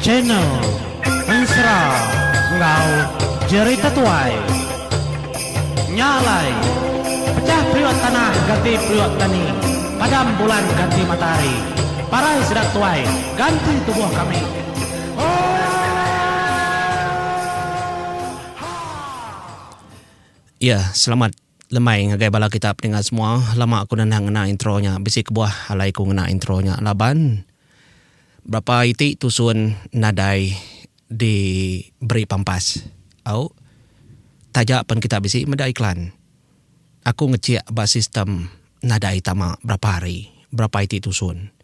Channel Ensera enggau Jerita Tuai. Nya alai, pecah periuk tanah ganti periuk tani, padam bulan ganti matahari, parai sida tuai ganti tubuh kami. Ya, selamat lemai ngagai bala kita peninga semua. Lama aku nendang ngena intro nya. Bisi kebuah alai ku ngena intro nya laban berapa iti tusun nadai diberi pampas. Au. Taja pen kita bisi meda iklan. Aku ngechik ba sistem nadai tama berapa hari, berapa iti tusun.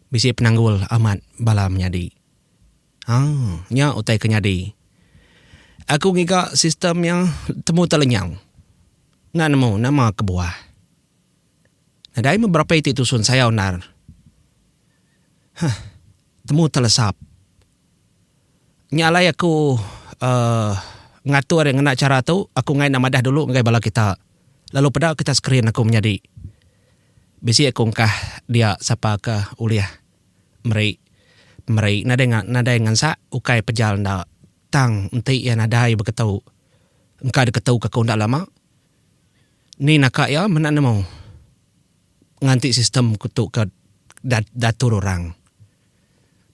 Bisi penanggul amat bala menyadi. Haa, nya utai ke nyadi. Aku ngiga sistem nya temu telenyau. Enda nemu nama kebuah. Nadai meh berapa iti tusun sayau endar. Huh, temu telesap. Nya alai aku uhh ngatur ngena chara tu, aku enggai enda madah dulu ngagai bala kita. Lalu peda kita skrin aku menyadi. Bisi aku engkah dia sapa ke ulih meri meri nadai nadai ngansak ukai pejal enda tang enti iya nadai beketu engka diketu ke aku enda lama. Ni naka iya menda nemu nganti sistem ku tu ke datur orang.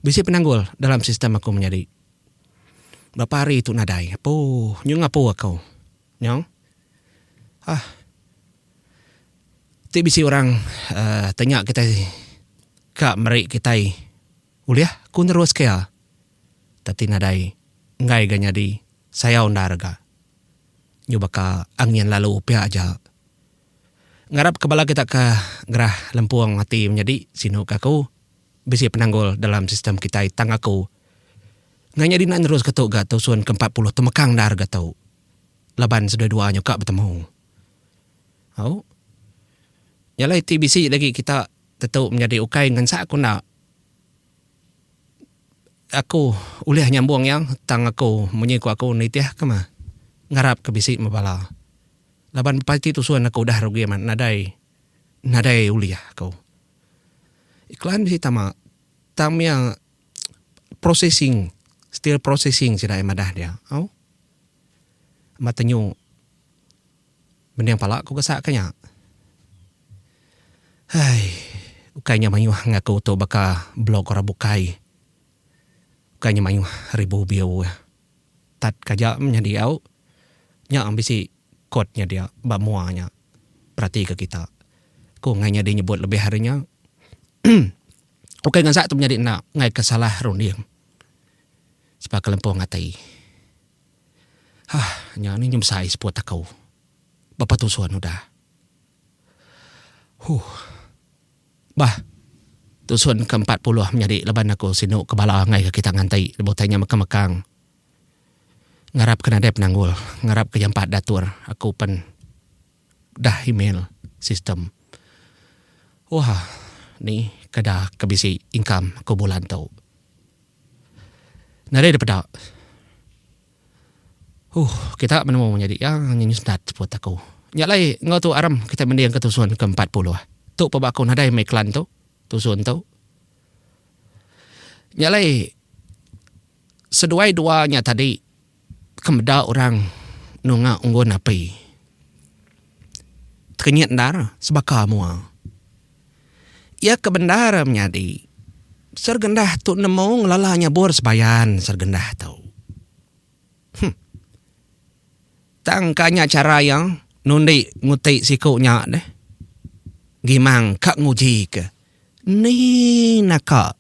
Bisi penanggul dalam sistem aku menyadi. Berapa hari tu nadai. Apu, nyu ngapu aku. Nyo. Ah. Ti bisi orang uhh tanya kitai ka meri kitai ulih ku nerus ke iya. Tati nadai enggai ga nyadi sayau endar ga. Nyu baka angin lalu pia aja. Ngarap ke bala kita ke gerah lempung ati menyadi sinu ke aku. Bisi penanggul dalam sistem kitai tang aku enggai nyadi enda neruska tu ga tusun ke 40 temekang endar ga tu laban seduai dua nyuka betemu. Au. Nya alai ti bisi lagi kita tetu menyadi ukai ngensak aku enda aku ulih nyambung iya tang aku munyi ku aku nitih ke mah ngarap ke bisi meh bala. Laban parti tusun aku udah rugi amat nadai nadai ulih aku. Iklan bisi tama tang mia processing still processing sida iya madah dia au. Amat tenyu mending pala ku gasak ka nya. Hai ukai nya mayuh ngaku tu baka blog orang bukai. Ukai nya mayuh ribu view. Tat kaja menyadi au nya bisi kod nya dia ba mua nya. Peratika kita. Ku enggai nyadi nyebut lebih ari nya. Ukai ngansak tu menyadi enda enggai ke salah runding. Sebab kelempung ati. Hah nya ni nyemesai seput aku. Bapa tusun udah. Huh. Bah. Tusun ke 40 menyadi laban aku sinu ke bala enggai ke kita nganti lebuh tai nya mekang-mekang. Ngarap ke nadai penanggul, ngarap ke jampat datur aku pen dah email sistem. Wah ni kada ke bisi income aku bulan tu. Nadai da peda. Huh kita menemu menyadi iya nyu sendat seput aku. Nya alai enggau tu aram kita mending ke tusun ke 40. Tu peba aku nadai meh iklan tu tusun tu. Nya alai Seduai dua nya tadi ke meda orang nunga unggun api. Tekenyit endar sebaka mua. Iya ke bendar menyadi, Sergendah tu nemu ngelala nyabur sebayan Sergendah tu. Huh. Tang ka nya chara iya nundi nguti siku nya deh. Gimang ka nguji ke. Ni naka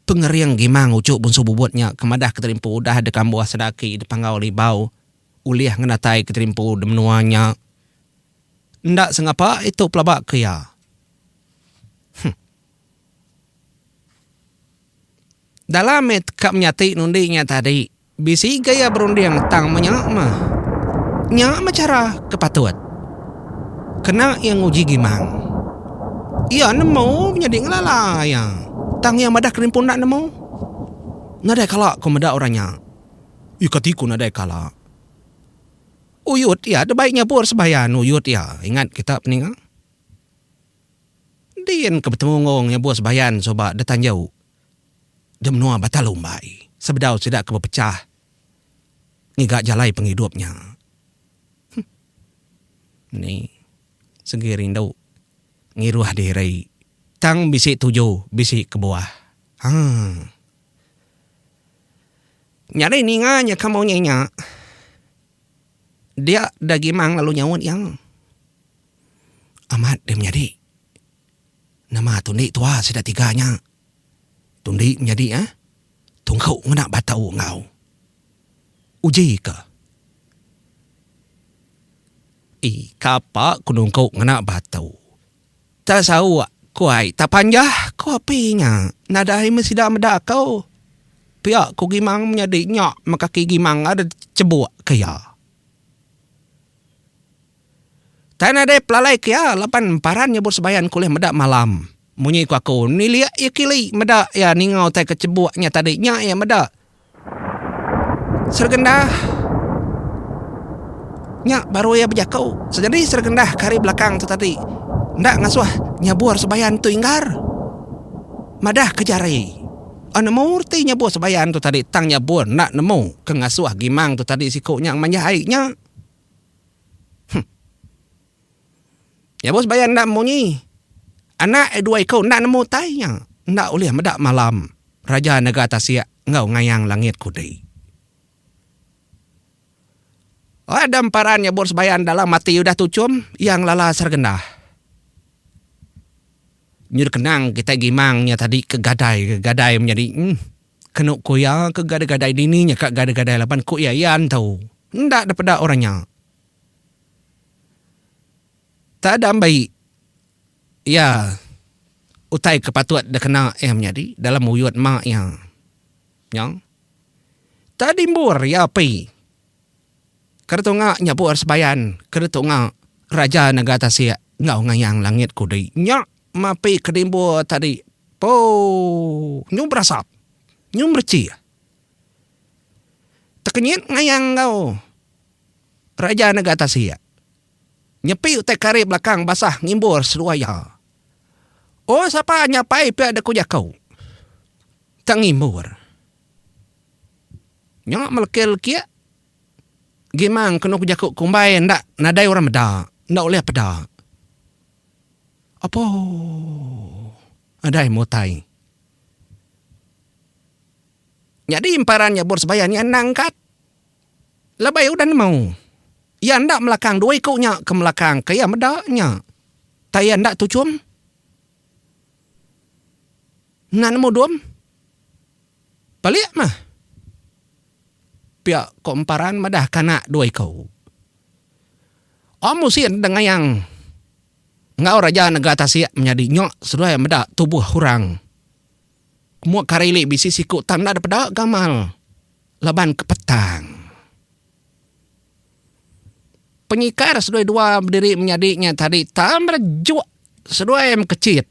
Pengering Gimang uchu Bunsu Bubut nya ke madah keterimpu udah dikambuh sedaki di Panggau Libau ulih ngenatai keterimpu di menua nya. Enda sengapa itu pelaba ke iya. Huh. Dalam meh ka menyati nundi nya tadi, bisi ga iya berunding tang menya meh. Nya meh chara ke patut. Kena iya nguji Gimang. Iya nemu menyadi ngelala iya. Tang iya madah kerimpu enda nemu. Nadai kala ku meda orang nya. Ih kati ku nadai kala. Uyut iya debai nyabur sebayan uyut iya. Ingat kita peninga. Din ke betemu enggau nyabur sebayan suba da tanjau. Di menua Batang Lumbai sebedau sida ke bepechah ngiga jalai pengidup nya. Huh. Ni segi rindu ngiruh diri tang bisi tuju bisi kebuah. Haa. Nyadi ninga nya ke munyi nya dia da Gimang lalu nyaut iya. Amat deh menyadi. Nama tundi tua sida tiga nya. Tundi menyadi eh. Tungku ngena batu enggau. Uji ke. Ii kapa ku nungku ngena batu. Tak sauk ku ai tak panjah ku api nya. Nadai meh sida meda aku. Pia ku Gimang menyadi nya meh kaki Gimang ada chebuk ke iya. Tai nadai pelalai ke iya laban emparan nyebut sebayan ke ulih meda malam. Munyi ku aku, nilik iya kili meda iya ninga utai ke chebuk nya tadi nya iya meda. Seregendah nya baru iya bejaku. Sejadi seregendah ke ari belakang tu tadi enda ngasuh nyabur sebayan tu inggar. Madah ke jari. Nemu reti nyabur sebayan tu tadi tang nyabur enda nemu ke ngasuh gimang tu tadi siku nya ngemanjah ai nya. Huh. Nya bos bayan enda munyi. Anak iya dua iku enda nemu utai nya. Enda ulih meda malam Raja Nega Tasik enggau ngayang langit kudi. Ada emparan nya bos bayan dalam ati udah tuchum iya ngelala Sergendah. Nyu dikenang kitai gimang nya tadi ke gadai ke gadai menyadi. Uhh. Kenu ku iya ke gadai-gadai dini nya ka gadai-gadai laban ku iya iya entu enda dipeda orang nya. Tak ada ambai iya utai ke patut dikena iya menyadi dalam uyut ma iya. Nya. Tak dimbur iya api. Ke ditunga nyabur sebayan ke ditunga Raja Nega Tasik enggau Ngayang Langit Kudi. Nya mapi ke dimbur tadi poo nyu berasap nyu merechih. Tekenyit Ngayang enggau Raja Nega Tasik nyepi utai ke ari belakang basah ngimbur seduai iya. Oh sapa nyapai pia dek ku jaku. Tang ngimbur. Nya melekil-lekik gimang kenu ku jaku kumbai enda nadai orang meda, enda ulih peda. Apo adai mutai. Nyadi emparan nyabur sebaya nya enda angkat. Labai udah nemu. Iya enda melakang dua iku nya ke melakang ke iya meda nya. Tai iya enda tuchum. Enda nemu dum. Pelik meh. Pia ko Emparan madah ke anak dua iku. Om Usin dengayang enggau Raja Nega Tasik menyadi nya seduai meda tubuh orang. Mua kari ili bisi siku tang enda dipeda gamal laban ke petang. Penyikar seduai dua bediri menyadi nya tadi tang merejuk seduai mekechit.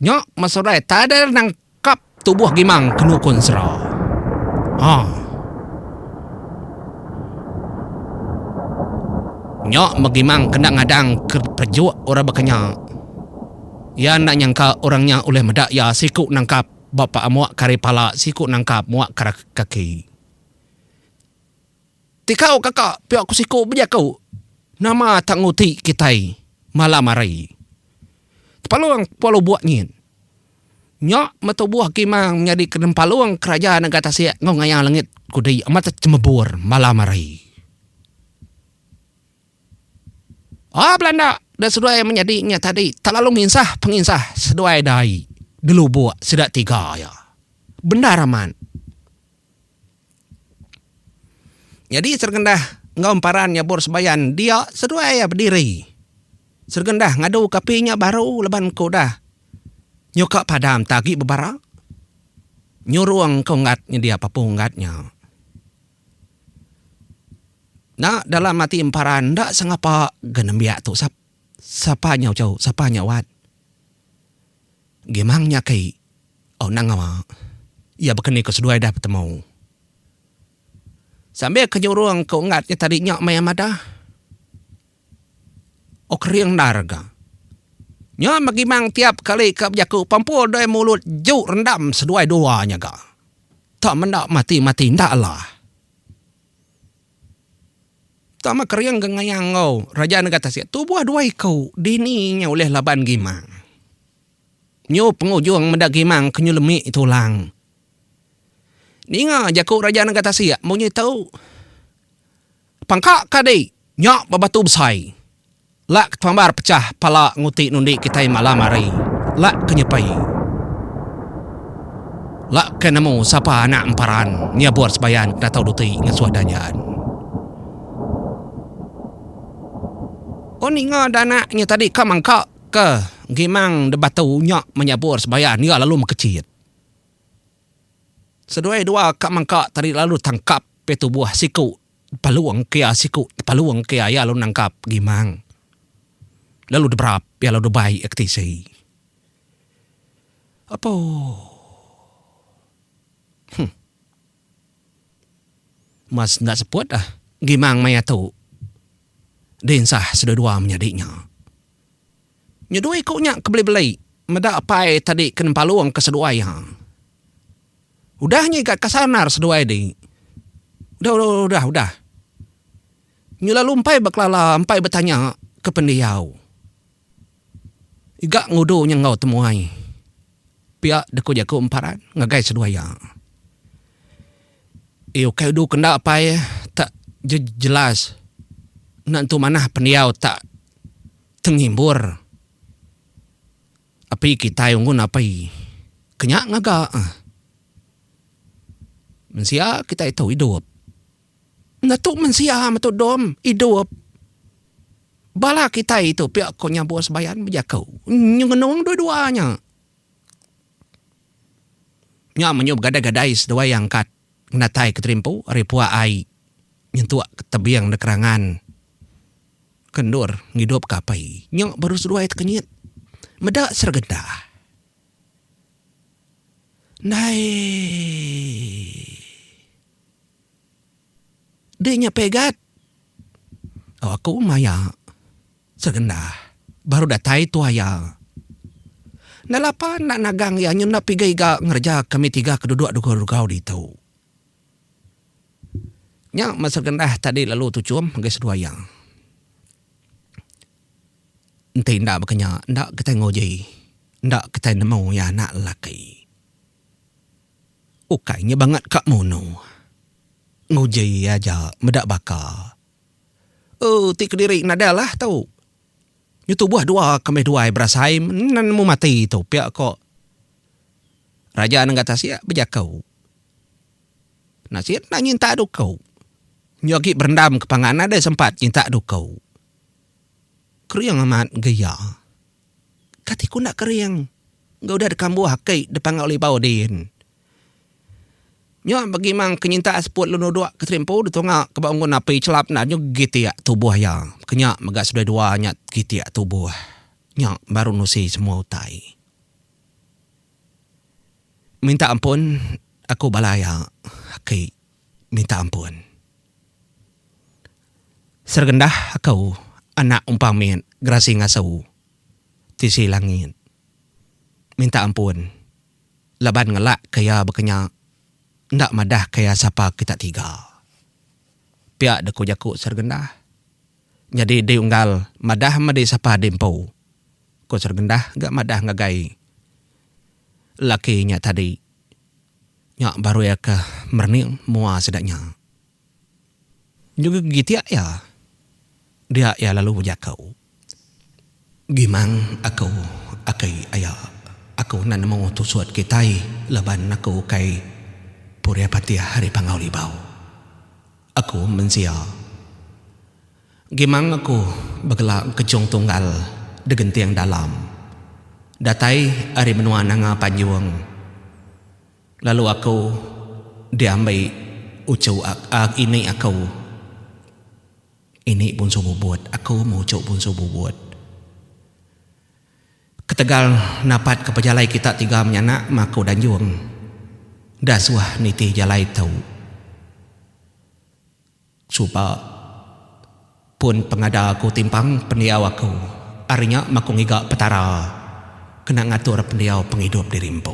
Nya mesurai tadai nangkap tubuh Gimang kenu ku ensera. Ha. Nya meh Gimang kena ngadang ke perejuk orang baka nya. Iya enda nyangka orang nya ulih meda iya siku nangkap ba paa muak ke ari pala siku nangkap muak ke kaki. Tikau kaka pia ku siku bejaku nama tak nguti kitai malam hari. Tepalung pua lubuk nyin. Nya metubuh Kimang menyadi ke nempalung keraja nega tasik enggau ngaya lengit kudi amat chemebur malam hari. Ah belanda da seduai menyadi nya tadi terlalu nginsah penginsah seduai dai dilubuk sida tiga iya. Bendar amat. Nyadi Sergendah enggau Emparan nyabur sebayan dia seduai iya bediri. Sergendah ngadu ke api nya baru laban ke udah nyuka padam tak agi bebara. Nyurung ke unggat nyedia papu unggat nya. Enda dalam ati Emparan enda sengapa ga nembiak tu sap sapa nya uchu sapa nya wat. Gimang nya ke Oh enda ngawa. Iya baka ni ko seduai dah betemu. Sambil ke nyurung ke unggat nya tadi nya maya madah. Oh kering endar ga. Nya megimang tiap kali ka bejaku pampul doi mulut juk rendam seduai dua nya ga. Tak menda mati-mati enda alah. Tak meh kering ga ngayang enggau Raja Nengah Tasik tubuh dua iku dini nya ulih laban Gimang. Nyu pengujung meda Gimang ke nyu lemi tulang. Ninga jaku Raja Nengah Tasik munyi tu. Pangka ka di nya ba batu besai. Lak ke pambar pechah pala nguti nundi kitai malam hari. Lak ke nyepi. Lak ke nemu sapa anak emparan nyabur sebayan ke datau duti ngasuh danjan. Oh ninga da anak nya tadi ka mangka ke gimang da batu nya menyabur sebayan iya lalu mekechit. Seduai dua ka mangka tadi lalu tangkap pia tubuh siku tepalung ke iya siku tepalung ke iya iya lalu nangkap Gimang. Lalu deberap iya lalu debai iya ke tisi. Apo. Huh. Mas enda seput ah Gimang maya tu dinsah seduai dua menyadi nya. Nyedui ku nya ke beli-beli meda apai tadi ke nempalung ke seduai iya. Udah nya igat kasar endar seduai di. Udah udah udah udah. Nyu lalu empai bekelala empai betanya ke pendiau. Iga ngudu nya enggau temuai. Pia deka jaku emparan ngagai seduai iya. Eh ukai udu ke enda apai tak jelas enda entu manah pendiau tak Tengimbur api kitai unggun api ke nya ngaga mensia kitai tu idup. Enda tu mensia metu dom idup. Bala kitai tu pia ko nyabur sebayan bejaku nyenung dua-dua nya. Nya menyuh begadai-gadai seduai angkat ngenatai ke terimpu ari puak ai nyentuk ke tebing da kerangan. Ke endur ngidup ke apai nya baru seduai tekenyit meda seregenda. Ndai dek nya pegat aku maya seregenda baru datai tua iya. Enda lapa enda nagang iya nyun enda piga iga ngereja kami tiga ke duduk dugau-dugau ditu. Nya masa gendah tadi lalu tuchum ngagai seduai iya. Enti enda baka nya enda kitai nguji enda kitai nemu iya anak lelaki. Ukai nya bangat ka munuh. Nguji aja meda baka. Ooh ti kediri nadai alah tu. Nyu tubuh dua kami duai berasai nemu mati tu pia ko Raja Nengah Tasik bejaku. Nasit enda nyintak duku. Nyu agi berendam ke pangan nadai sempat nyintak duku. Kering amat ga iya. Kati ku enda kering. Ga udah dikambuh aki dipangau libau din. Nya bagi mang ke nyintak seput lalu nuduk ke terimpu ditunga ke ba unggun api chelap enda nyu gitik tubuh iya. Ke nya mega seduai dua nya gitik tubuh. Nya baru nusi semua utai. Minta ampun aku bala aya aki minta ampun. Seregendah aku anak umpang mit gerasi ngasu tisi langit. Minta ampun laban ngelak ke iya baka nya enda madah ke iya sapa kita tiga. Pia deka jaku Seregendah. Nyadi di unggal madah medi sapa di empu. Ku Seregendah ga madah ngagai laki nya tadi. Nya baru iya ke merening mua sida nya. Nyugi gitik iya, dia iya lalu bejaku. Gimang aku aki aya aku enda nemu tusut kitai laban aku ukai purih patih ari Panggau Libau. Aku mensia. Gimang aku begela Kejung Tunggal de Genting Dalam. Datai ari menua Nanga Panjung. Lalu aku diambi uchu ini aku. Ini Bunsu Bubut. Aku meh uchu Bunsu Bubut. Ketegal napatka pejalai kita tiga menyanak meh aku danjung dasuh niti jalai tu. Suba pun pengada aku timpang pendiau aku. Ari nya meh aku ngiga Petara kena ngatur pendiau pengidup diri empu.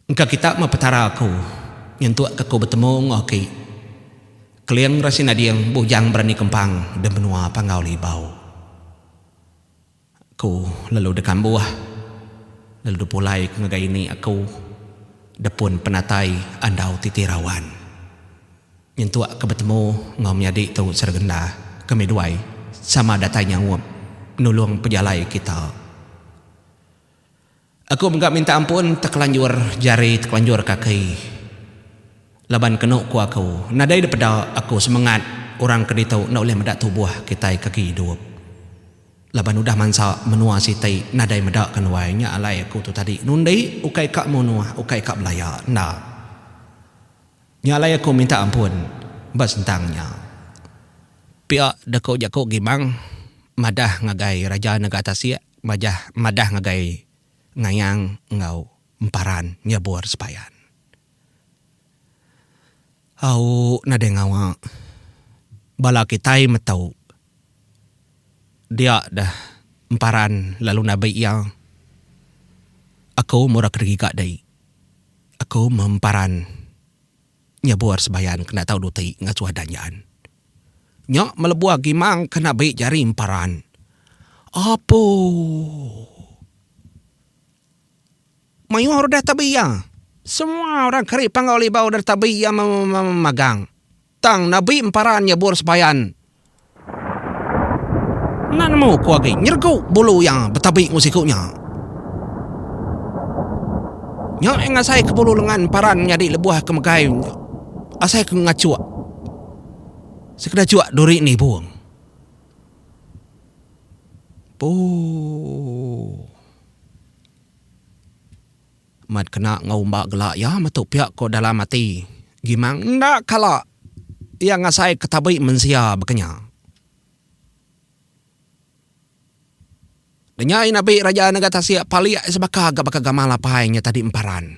Engka kita meh Petara aku nyentuk ke aku betemu enggau aki Keling Rasin Ading Bujang Berani Kempang di menua Panggau Libau. Aku lalu dikambuh lalu dipulai ke ngagai ini aku depun penatai andau titi rawan. Nyentuk ke betemu enggau menyadi tu Sergenda kami duai sama datai nyaup nulung pejalai kita. Aku mega minta ampun tekelanjur jari tekelanjur kaki laban kenu ku aku nadai dipeda aku semengat orang ke ditu enda ulih meda tubuh kitai ke agi idup. Laban udah mansa menua siti nadai meda kenduai nya alai aku tu tadi nundi ukai ka munuh ukai ka belaya enda. Nya alai aku minta ampun ba sentang nya. Pia deka jaku Gimang madah ngagai Raja Nega Tasik majah madah ngagai Ngayang enggau Emparan Nyabur Sepayan. Au nadai ngawa bala kitai metu. Dia deh emparan lalu nabi iya. Aku mura ke digiga dei. Aku meh emparan nyebur sebayan kena tau duti ngasuh danjan. Nya melebuh gimang ke nabi jari emparan. Apoo. Mayuh orang udah tabi iya. Semua orang keri Panggau Libau udah tabi iya magang. Tang nabi emparan nyebur sebayan. Enda nemu ku agi nyeregu bulu iya betabi enggau siku nya. Nya iya ngasai ke bulu lengan emparan nyadi lebuh ke megai asai ke ngachuk sekeda chuk duri nibung. Pooh. Mat kena enggau umba gela iya metu pia ko dalam ati Gimang enda kala iya ngasai ke tabi mensia baka nya. Denya iya nabi raja nega tasik palik sebaka ga baka gamal apai nya tadi emparan.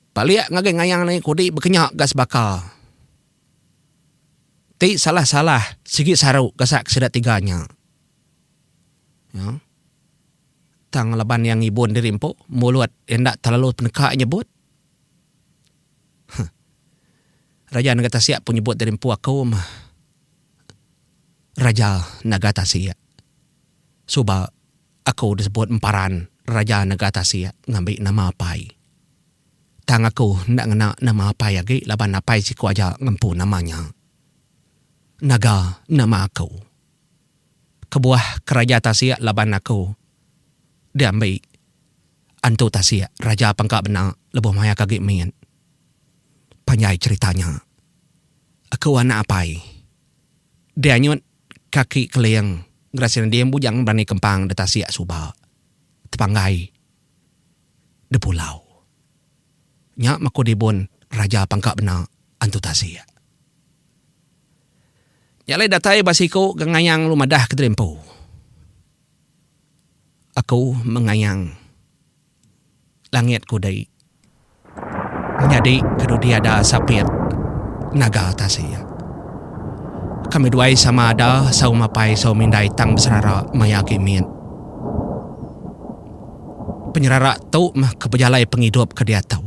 Palik ngagai ngayang ni kudi baka nya ga sebaka. Ti salah-salah sigi saru gasak sida tiga nya. Ya. Tang laban iya ngibun diri empu, mulut iya enda terlalu peneka nyebut. Huh. Raja Naga Tasik pun nyebut diri empu aku mah. Raja Naga Tasik. Suba aku disebut Emparan Raja Naga Tasik ngambi nama apai. Tang aku enda ngena nama apai agi laban apai siku aja ngempu nama nya. Naga nama aku. Kebuah ke Raja Tasik laban aku diambi Antu Tasik Raja Pangka Bena lebuh maya ke agi mit. Panjai cherita nya. Aku anak apai. Dianyut kaki Keling Gerasi Nending Bujang Berani Kempang di Tasik suba. Tepanggai di pulau. Nya meh ku dibun Raja Pangka Bena Antu Tasik. Nya alai datai ba siku ke ngayang lu madah kediri empu. Aku mengayang langit kudi menyadi ke dudi ada sapit naga tasik. Kami duai sama ada saum apai saum indai tang beserara maya agi mit. Penyerara tu meh ke pejalai pengidup ke diatu.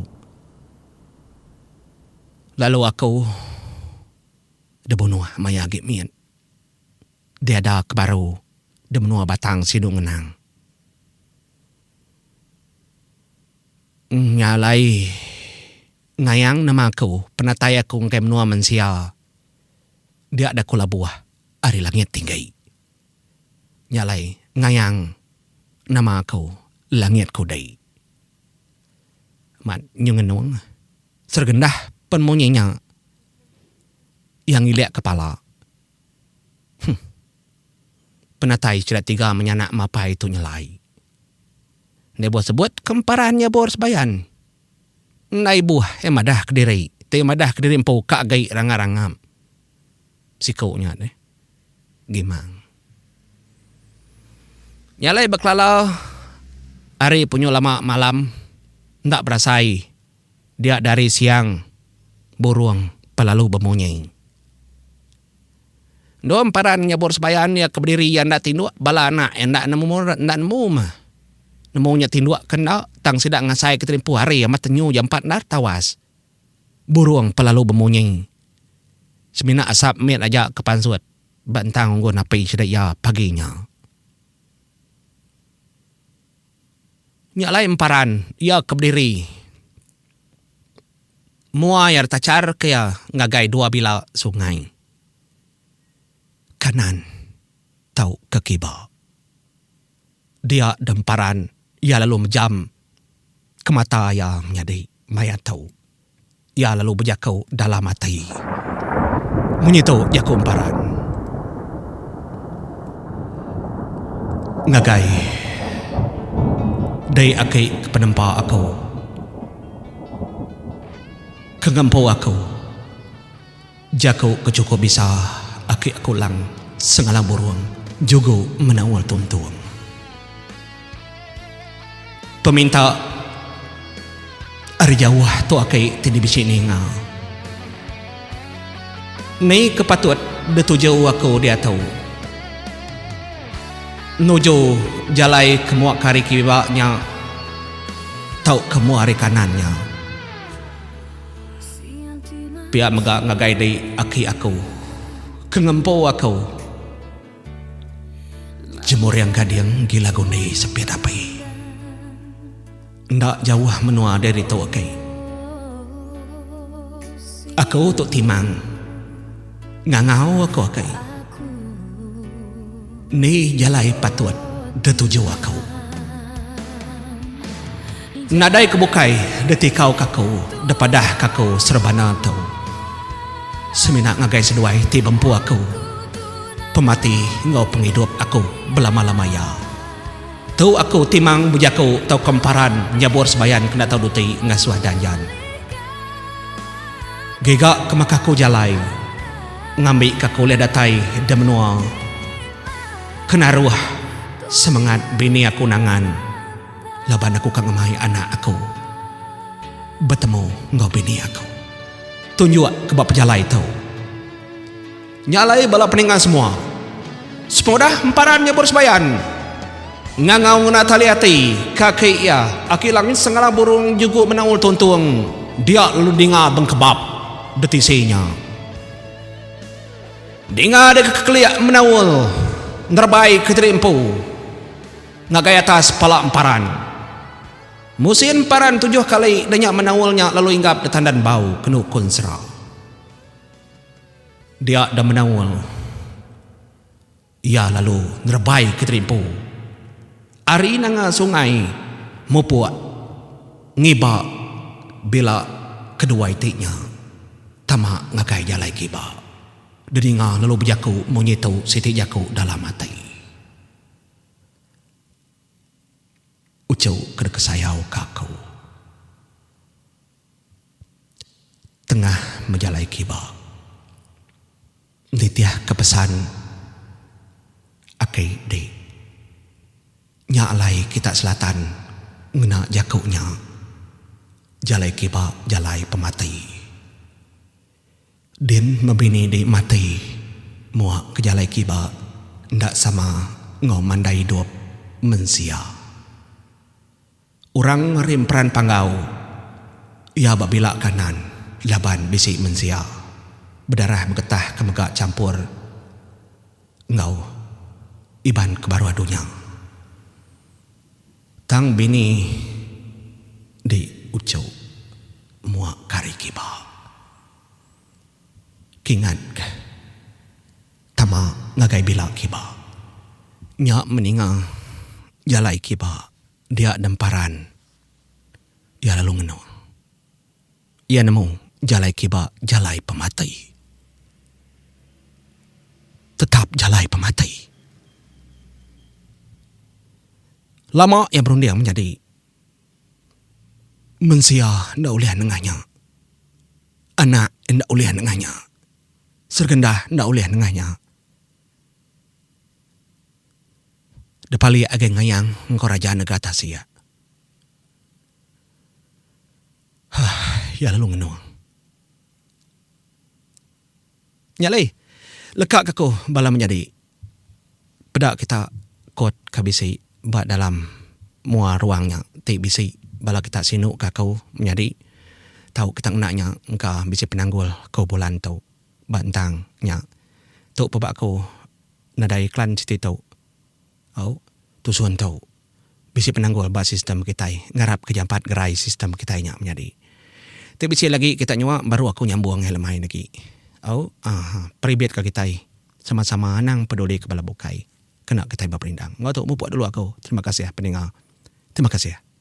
Lalu aku dibunuh maya agi mit diada ke baru di menua Batang Sidu Ngenang. Nya alai ngayang nama aku penatai aku ngagai menua mensia dia da aku labuh ari langit tinggi. Nya alai ngayang nama aku Langit Kudi. Mat nyu ngenung. Seregendah pen munyi nya. Iya ngilik ke pala. Huh. Penatai sida tiga menyanak mapai tu nyelai. Lebuh sebut kemparan nyebur sebayan. Enda ibuh iya madah kediri. Ti madah kediri empu ka agi rangap-rangap. Siku nya deh. Gimang. Nya alai bekelala ari penyu lama malam enda berasai dia dari siang burung pelalu bemunyi. Endur emparan nyabur sebayan iya ke bediri iya enda tinduk, bala anak iya enda nemu enda nemu meh. Nemu nya tinduk ke enda tang sida ngasai ke terimpu hari amat tenyu jampat endar tawas. Burung pelalu bemunyi. Semina asap mit aja ke pansut ba entang unggun api sida iya pagi nya. Nya alai emparan iya ke bediri. Mua iya retachar ke iya ngagai dua bila sungai. Kanan tauka kiba. Dia demparan iya lalu mejam ke mata iya menyadi maya tu. Iya lalu bejaku dalam ati. Munyi tu jaku emparan. Ngagai dei aki ke penempa aku ke ngempu aku. Jaku ke chukup bisa aki aku lang sengalang burung jugu menaul tuntung. Peminta ari jauh tu aki ti dibisi ninga. Ni ke patut dituju aku diatu. Nuju jalai ke mua ke ari kiba nya tauka mua ari kanan nya. Pia mega ngagai di aki aku ke ngempu aku Jemuring Gading gila gundi sepit api. Enda jauh menua diri tu aki. Aku tu timang ngangau aku aki. Ni jalai patut dituju aku. Nadai ke bukai ditikau ka aku depadah ka aku serebana tu. Semina ngagai seduai ti bempu aku pemati enggau pengidup aku belama-lama iya. Tu aku timang bejaku tauka emparan nyabur sebayan kena tau duti ngasuh danjan. Giga ke maka aku jalai ngambi ka aku ulih datai de menua ke naruh semengat bini aku nangan laban aku ka ngemai anak aku betemu enggau bini aku. Tunjuk ke ba pejalai tu. Nya alai bala peninga semua. Sepengudah emparan nyebur sebayan. Ngangau ngena tali ati ka aki iya aki lang sengala burung jugu menaul tuntung dia lalu dinga bengkebap betisi nya. Dinga deka kekelik menaul nerebai ke diri empu ngagai atas pala emparan. Musin emparan tujuh kali da nya menaul nya lalu inggap da tandan bau kenu kun sera. Dia da menaul. Iya lalu nerebai ke diri empu ari nanga sungai mupuk ngiba bila kedua iti nya tama ngagai jalai kiba. Dedinga lalu bejaku munyi tu siti jaku dalam ati. Uchu ke dikesayau ka aku. Tengah mejalai kiba. Nitihka pesan aki di. Nya alai kita selatan ngena jaku nya jalai kiba jalai pemati. Din mebini di mati mua ke jalai kiba enda sama enggau mandai idup mensia. Orang ari emperan Panggau iya ba bila kanan laban bisi mensia bedarah begetah ke mega champur enggau Iban ke baruh dunya. Tang bini di Uchu mua ke ari kiba. Kingat ke tama ngagai bila kiba. Nya meninga jalai kiba. Dia nemparan iya lalu ngenung. Iya nemu jalai kiba jalai pemati. Tetap jalai pemati. Lama iya berunding menyadi mensia enda ulih nengah nya. Anak enda ulih nengah nya. Sergendah enda ulih nengah nya. Depalik agai ngayang enggau raja nega tasik. Hah, iya lalu ngenung. Nya alai, Leka ke aku bala menyadi peda kita kot ke bisi ba dalam mua ruang nya ti bisi bala kita sinu ke aku menyadi tau kita ngena nya engka bisi penanggul ko bulan tu ba entang nya. Tu peba aku nadai iklan siti tu. Au tusun tu bisi penanggul ba sistem kitai ngarap ke jampat gerai sistem kitai nya menyadi. Ti bisi lagi kita nyua baru aku nyambung ngai lemai lagi. Au aaa peribit ka kitai sama sama anang peduli ke bala bukai kena kitai beperindang. Enggau tu mupuk dulu aku terima kasih peninga. Terima kasih.